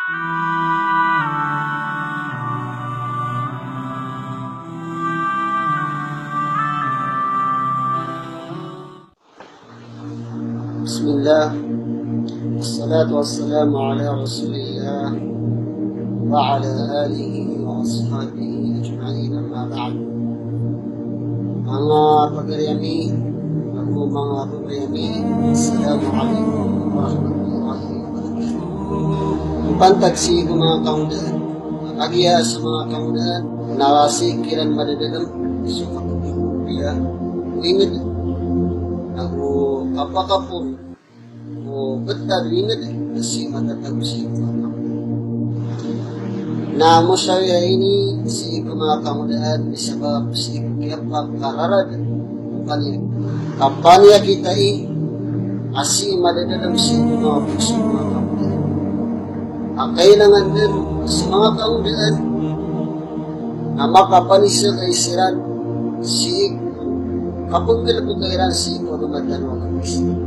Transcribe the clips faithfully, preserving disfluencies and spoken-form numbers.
بسم الله، والصلاة والسلام على رسول الله وعلى آله وأصحابه أجمعين، أما بعد. Manga pagari ami, ago manga pagari ami, Assalamu alaikum warahmatullahi wabarakatuh. Pantag sii ko manga kangodaan, kagiya so manga kangodaan na sii kiran madadalem so kapagdodoliya o inged, ago kapakaporo o betad o inged, na sii matatago sii ko manga kangodaan. Na mosawira ini sii ko manga kangodaan, misabap sii ko kiyapakararad o panyakit. Kapaniyakit ai a sii madadalem sii ko manga poso o manga kangodaan. A kailangan den so manga kangodaan na makapanisek ai siran sii ko kapenggalebek iran sii ko agama tano a agama Islam.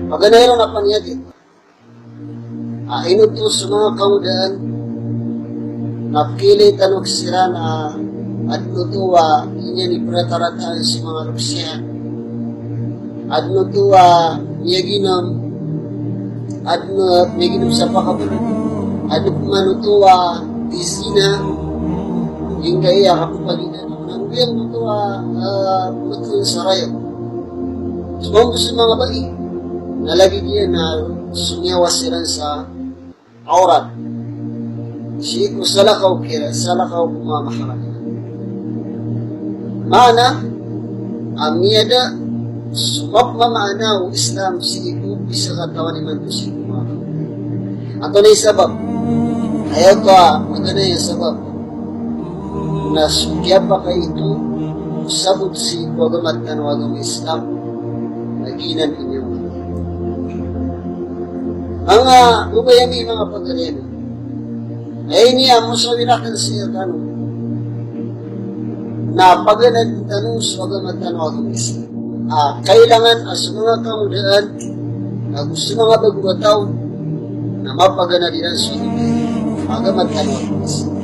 Paganay ron a paniyakit a ino oto so manga kangodaan na pekilay tano siran a aden oto a iniyan i peratarataan so manga loks iyan. Aden oto a miyaginom, aden a miyaginom sa pakabelog. Aden pman oto a izina, giyangkaya kapepaginan. Aden giyangkoto a, ah, metoon sa rayok. So mambo so manga bai na lagid iyan na somiyawas siran sa awrat sii ko salakaw kiran, salakaw ko manga mahram. Maana a miyada so mapmamaana o Islam sii ko pizakatawan imanto sii ko manga. Antonaa i sabap? Aya oto a maganay a sabap na so kiyapakaito o sabot sii ko agama tano a agama Islam na giyanan i niyo. Manga babay ami, manga pagari ami, aya ini a mosawira aken sii rkano na paganaden tano so agama tano a agama Islam. A kailangan a so manga kangodaan ago so manga bago a taw na mapaganad iran so agama tano a agama Islam.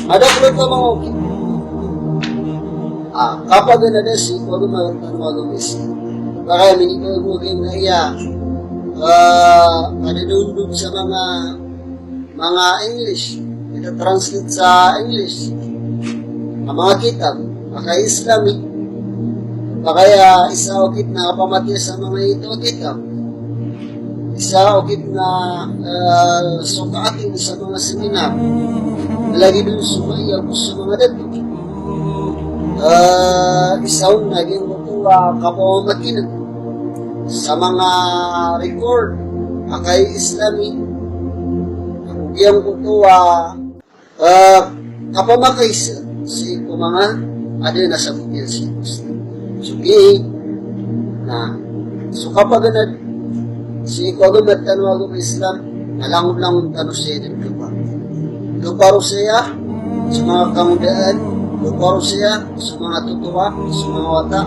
Madakl oto a manga okit a kapaganada sii ko agama tano a agama Islam. Pakay a minikaw a giyangkaya, ah, kadadondo sa manga, manga English, ita-translate sa English a manga kitab a kay Islami. Pakay a isa a okit na kapamatiya sa manga ito a kitab. Isa a okit na, eh, so ka-attend sa manga seminar. Lagid on so maiya ago so manga dato. Eh, isa on na giyangkoto a kapamamakineg sa manga record a kay Islami. Giyangkoto a Ah, kapamakaisa sii ko manga adn a sabot iyan sii ko Islam. So giya na so kapaganad sii ko agama tano a agama Islam na langon-langon tano saya dn doparo. Doparo saya so manga kangodaan, doparo saya so manga totoa, so manga wata,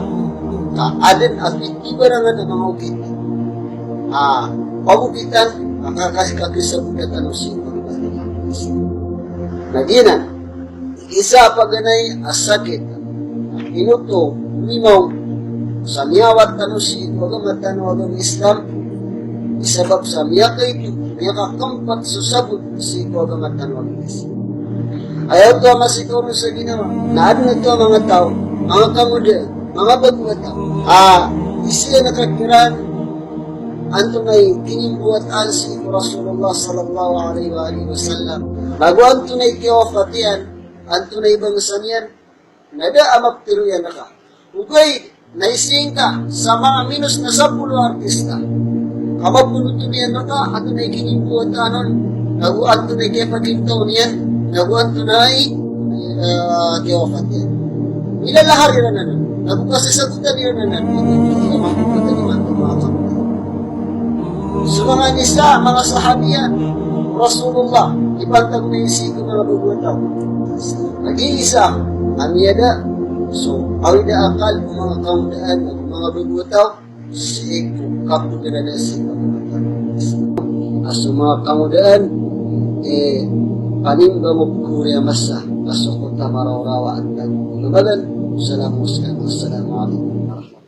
ka adn a pitibarangan a manga okit a pagokitan a kakasabota tano sii ko agama tano a agama Islam. Na giyanan i isa a paganay a sakit a ino oto mimaw sa miyawat tano sii ko agama tano a agama Islam, i sabap sa miyakaito, miyakakempat so sabot sii ko agama tano a agama Islam. Aya oto a masikaw ron sa ginawa na adn oto a manga taw, manga kangodaan, manga bago a taw a isa iyan a kakiran antonaa i kinimbawataan sii ko Rasulullah sallallahu alaihi wa alihi wasallam, nago antonaa i kiyawafat iyan, antonaa i bangsa niyan, na da a maptharo iyan rka. Ogaid na isingka sa manga minos na sapolo a artista ka maptharo iyan rka antonaa i kinimbawataan on, nago antonaa i kiyapagintaw niyan, nago antonaa i, eh, kiyawafat iyan. Milalahar iran anan, nago kasasagotan iran anan. So manga nisa, manga sahabiyan o Rasulullah, ipantag na sii ko manga bago a taw. Lagid isa a miyada so awid a akal o manga kangodaan, manga bago a taw, sii ko kapaganada sii ko manga kangodaan. A so manga kangodaan eh, panimba mo pkori a masa, ka so ko ta maraorawa a tag o mamagan. Salamu, salamu, assalamu alaikum warahmatullahi